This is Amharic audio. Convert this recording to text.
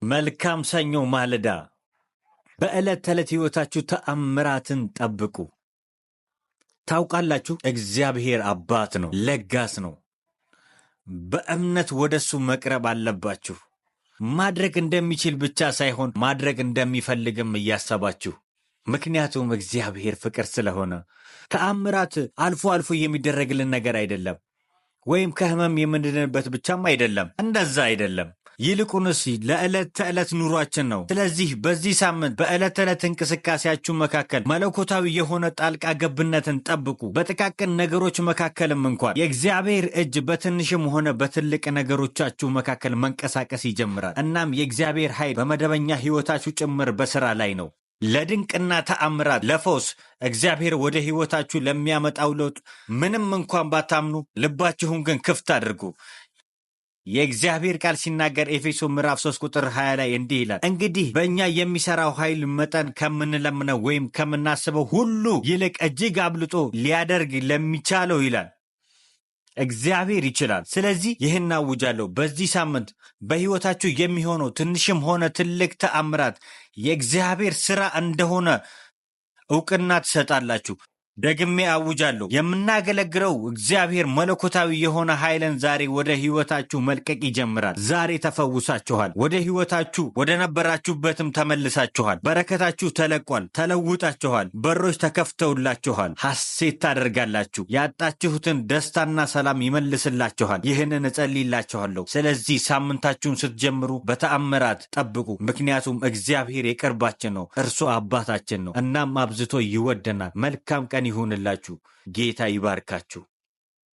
መልካም ሰኞ ማለዳ። በዕለት ተዕለት ሕይወታችሁ ተአምራትን ጠብቁ። ታውቃላችሁ፣ እግዚአብሔር አባት ነው፣ ለጋስ ነው። በእምነት ወደሱ መቅረብ አለባችሁ። ማድረግ እንደሚችል ብቻ ሳይሆን ማድረግ እንደሚፈልግም እያሰባችሁ፣ ምክንያቱም እግዚአብሔር ፍቅር ስለሆነ። ተአምራት አልፎ አልፎ የሚደረግልን ነገር አይደለም፣ ወይም ከህመም የምንድንበት ብቻም አይደለም። እንደዛ አይደለም። ይልቁንስ ለዕለት ተዕለት ኑሯችን ነው። ስለዚህ በዚህ ሳምንት በዕለት ተዕለት እንቅስቃሴያችሁ መካከል መለኮታዊ የሆነ ጣልቃ ገብነትን ጠብቁ። በጥቃቅን ነገሮች መካከልም እንኳን የእግዚአብሔር እጅ በትንሽም ሆነ በትልቅ ነገሮቻችሁ መካከል መንቀሳቀስ ይጀምራል። እናም የእግዚአብሔር ኃይል በመደበኛ ሕይወታችሁ ጭምር በሥራ ላይ ነው። ለድንቅና ተአምራት፣ ለፈውስ፣ እግዚአብሔር ወደ ሕይወታችሁ ለሚያመጣው ለውጥ ምንም እንኳን ባታምኑ ልባችሁን ግን ክፍት አድርጉ። የእግዚአብሔር ቃል ሲናገር ኤፌሶ ምዕራፍ 3 ቁጥር 20 ላይ እንዲህ ይላል፣ እንግዲህ በእኛ የሚሰራው ኃይል መጠን ከምንለምነው ወይም ከምናስበው ሁሉ ይልቅ እጅግ አብልጦ ሊያደርግ ለሚቻለው ይላል። እግዚአብሔር ይችላል። ስለዚህ ይህን አውጃለሁ። በዚህ ሳምንት በሕይወታችሁ የሚሆነው ትንሽም ሆነ ትልቅ ተአምራት የእግዚአብሔር ሥራ እንደሆነ እውቅና ትሰጣላችሁ። ደግሜ አውጃለሁ። የምናገለግለው እግዚአብሔር መለኮታዊ የሆነ ኃይልን ዛሬ ወደ ሕይወታችሁ መልቀቅ ይጀምራል። ዛሬ ተፈውሳችኋል። ወደ ሕይወታችሁ ወደ ነበራችሁበትም ተመልሳችኋል። በረከታችሁ ተለቋል። ተለውጣችኋል። በሮች ተከፍተውላችኋል። ሐሴት ታደርጋላችሁ። ያጣችሁትን ደስታና ሰላም ይመልስላችኋል። ይህንን እጸልይላችኋለሁ። ስለዚህ ሳምንታችሁን ስትጀምሩ በተአምራት ጠብቁ። ምክንያቱም እግዚአብሔር የቅርባችን ነው። እርሱ አባታችን ነው። እናም አብዝቶ ይወደናል። መልካም ቀን ይሁንላችሁ። ጌታ ይባርካችሁ።